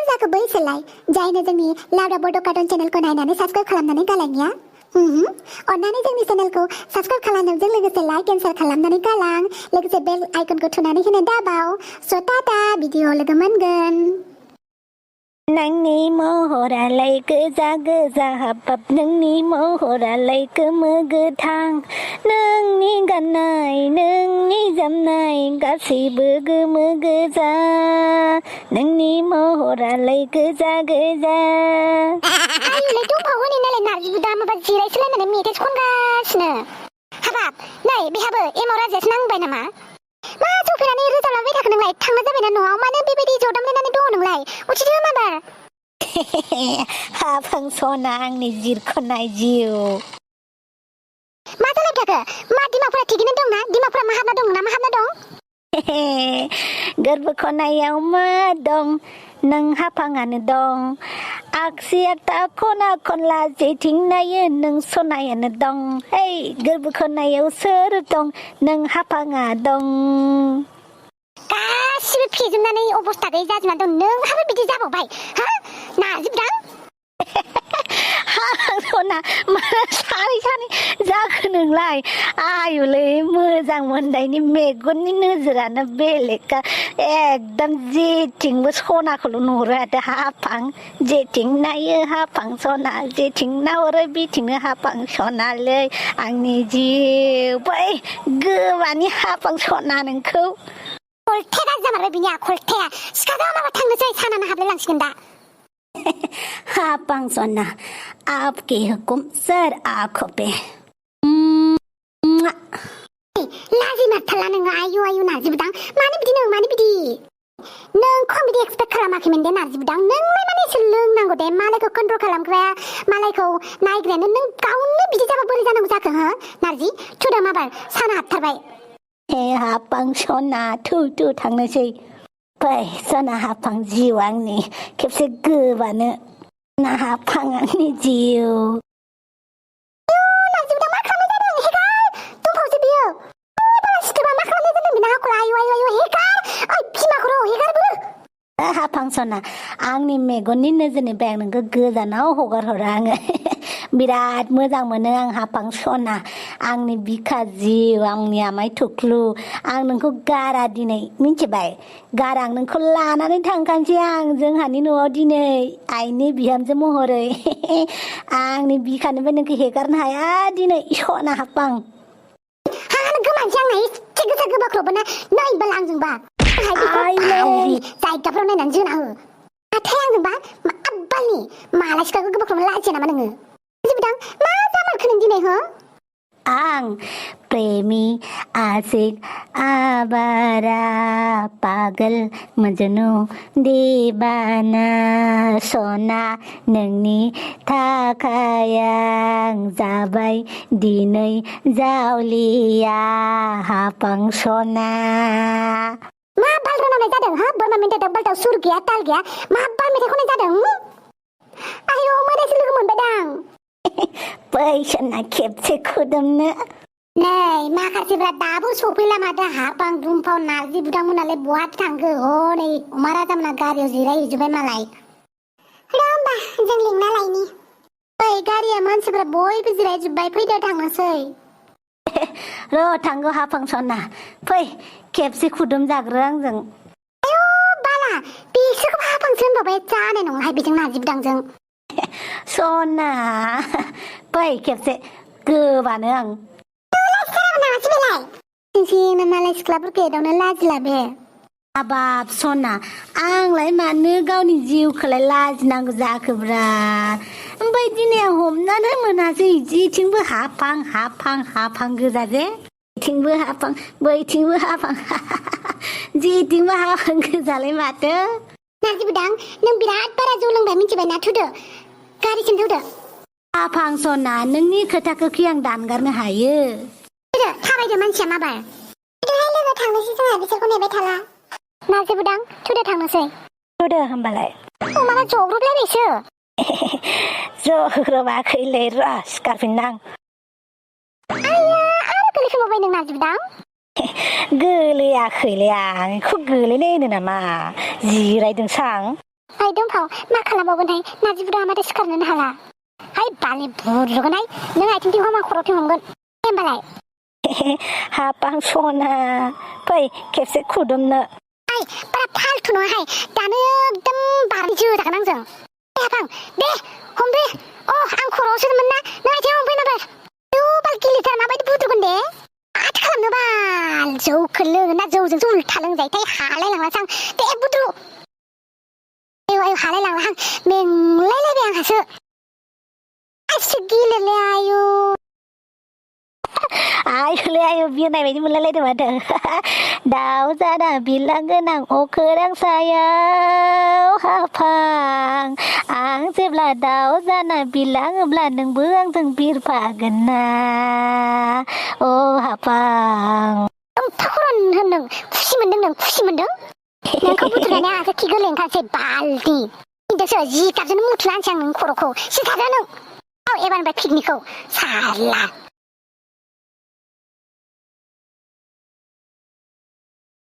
जाखो बैसोलाय जायनो जोंनि लाउडा बड' कार्टुन चेनेलखौ नायनानै साबस्क्राइब खालामनानै गालांया अन्नानै जोंनि चेनेलखौ साबस्क्राइब खालामनायजों लोगोसे लाइक एन्ड शेयार खालामनानै गालां लोगोसे बेल आइकनखौ थुनानै होनो दाबाव स' टाटा भिडिअ लोगो मोनगोन नोंनि महरालाय गोजा गोजा हाबाब नोंनि महरालाय गोमो गोथां नोंनि गाननाय नोंनि जोमनाय गासैबो गोमो गोजा नोंनि महरालाय गोजा गोजा आयुलाय दंबावो नालाय नारजि बुदा माबा जिरायसोलायनानै मेथाइ खनगासिनो हाबाब नै बेहाबो एमाव राजायासो नांबाय नामा मा जफेनानै रोजाबलांबाय थाखो नोंलाय थांना जाबायना न'आव मानो बेबायदि जदामलायनानै दङ नोंलाय उथिदो माबार हाफां सना आंनि जिरख'नाय जिउ मा जालाय थाखो मा दिमागफोरा थिगैनो दंना दिमागफोरा मा हाबना दं ना मा हाबना दं गोरबो खनायाव मा दं नों हाफाङानो दं आगसि आगदा खना खनला जेथिं नायो नों सनायानो दं हे गोरबो खनायाव सोर दं नों हाफाङा दं गासिबो फेजोबनानै अबस्था गैयै जाजोबना दं नोंहाबो बिदि जाबावबाय हा नाजिबदां सना मा सानै सानै जाखो नोंलाय आयुलै मोजां मोननायनि मेगननि नोजोरानो बेलेगखा एकदम जेथिंबो सनाखौल' नुहुरो आरो हाफां जेथिं नायो हाफां सना जेथिं नाहरो बिथिंनो हाफां सनालै आंनि जिउ बै गोबानि हाफां सना नोंखौ खलथेगा जामारबाय बिनि आखलथेया सिखादा माबा थांनोसै सानानो हाबलाय लांसिगोन दा हाफां सना आपके हुकुम सर आंखों पे लाजि मारथारला नोङो आयु आयु नाजिबदां मानो बिदि नोंखौ बिदि एक्सपेक्ट खालामाखैमोन दे नाजिबदां नोंलाय माने एसे लोंनांगौ दे मालायखौ कन्ट्रल खालामग्राया मालायखौ नायग्रायानो नों गावनो बिदि जाबा बोरै जानांगौ जाखो हो नारजि थुदो माबार साना हाबथारबाय हे हाफां सना थु थांनोसै फै सना हाफां जिउ आंनि खेबसे गोबानो ना हाफां आंनि जिउ नाजिबदां मा खालामनाय जादों हेगार दंबावसो बियो बाला सिथोबा मा खालामनाय जादों बिना आखल आयु आयु हेगार ओइ बिमाखौ र' हेगारबो हाफां सना आंनि मेगननि नोजोरनिफ्राय आं नोंखौ गोजानाव हगार हरा आङो बिराद मोजां मोनो आं हाफां सना आंनि बिखा जिउ आंनि आमाय थुख्लु आं नोंखौ गारा दिनै मिथिबाय गारा आं नोंखौ लानानै थांखानोसै आं जोंहानि न'आव दिनै आइनि बिहामजो महरै आंनि बिखानिफ्राय नोंखौ हेगारनो हाया दिनै सना हाफां हानो गोमानोसै आंना एसे गोसा गोबाख्रबो ना नै बाल आंजोंबा जायगाफ्राव नायनानै जोना हो हाथाय आंजोंबा मा आब्बालनि माला सिखाखौ गोबाख्रबनो लाजिया नामा नोङो नाजिबदां मा जामारखो नों दिनै हो आं प्रेमी आशिक आवारा पागल मजनू दीवाना सना नोंनि थाखाय आं जाबाय दिनै जावलिया हाफां सना मा बाल रोनावनाय जादों हा बोरमा मेथाइ बाल्टाव सुर गैया ताल गैया मा बाल मेथाइ खननाय जादों आयौ मोदायसो लोगो मोनबायदां बै सना खेबसे खुदुमनो नै माखासेफ्रा दाबो सफैला माथो हाफां दुमफाव नारजि बुदांमोनालाय बहाथो थांखो हनै अमा राजामोना गारियाव जिरायहैजोब्बाय मालाय र' होमबा जों लिंना लायनि ओइ गारिया मानसिफ्रा बयबो जिरायजोब्बाय फैदो थांनोसै र' थांगौ हाफां सना फै खेबसे खुदुम जाग्रो आंजों आयौ बाला बिसोरखौ हाफांसो होनबावबाय जानाय नङाहाय बेजों नारजि बुदांजों सना फै खेबसे गोबानो आं मालाय सिख्लाफोरखौ एदावनो लाजिला बे हाबाब सना आंलाय मानो गावनि जिउखौलाय लाजिनांगौ जाखोब्रा ओमफ्राय दिनै आं हमनानै मोनासै जेथिंबो हाफां हाफां हाफां गोजा जे बैथिंबो हाफां बैथिंबो हाफां जेथिंबो हाफां गोजालाय माथो नारजि बुदां नों बिराद बारा जौ लोंबाय मिथिबाय ना थुदो गारिसिम थौदो हाफां सना नोंनि खोथाखौ आं दानगारनो हायो थाबायदो मानसिया माबार लोगो थांनोसै जोंहा बिसोरखौ नेबाय थाला नारजि बुदां थुदो थांनोसै थुदो होमबालाय माबा जब्रबलायबायसो जग्रबाखैलै र' सिखारफिनदां आया आरो गोलैफिनबावबाय नों नारजि बुदां गोलैयाखैलै आं बेखौ गोलैनाय होनो नामा जिरायदोंसो आं हाय दंफाव मा खालामबावगोनहाय नार्जि बुदाङा माथो सिखारनोनो हाला हाय बालि बुरुगोनहाय नों आथिंथिं हमा खर'थिं हमगोन दे होमबालाय हाबां सना फै खेबसे खुदुमनो हाय बारा फालथु नङाहाय दानो एकदम बारजो जागोन आंजों दे हाबां दे हमदे आं खर'आव सोदोंमोन ना नों आथिङाव हमफैना बाल गिलिटार माबायदि बुद्रुगोन दे माथो खालामनो बाल जौखौ लोङो ना जौजोंसो उल्था लोंजायोथाय हालायलांलासो आं दे बुद्रु आयु हालायलांला आं मेंलायलायबाय आंहासो आसो गिलिरलै आयु आयुले आयु बिरनाय बायदि मोनलायलायदों माथो दाउ जाना बिरलांगोन आं अखोरां सायाव हाफां आं जेब्ला दाउ जाना बिरलाङोब्ला नोंबो आंजों बिरफागोन ना अ हाफां फाखरन होनदों खुसि मोनदों नों खुसि मोनदों नोंखौ बुद्रुनानै आंहासो खि गोरलै ओंखारसै बालदि खिन्थुसो जि गाबजोंनो मुथुनानैसै आं नों खर'खौ सिखारदो नों एबारनिफ्राय पिकनिकखौ साला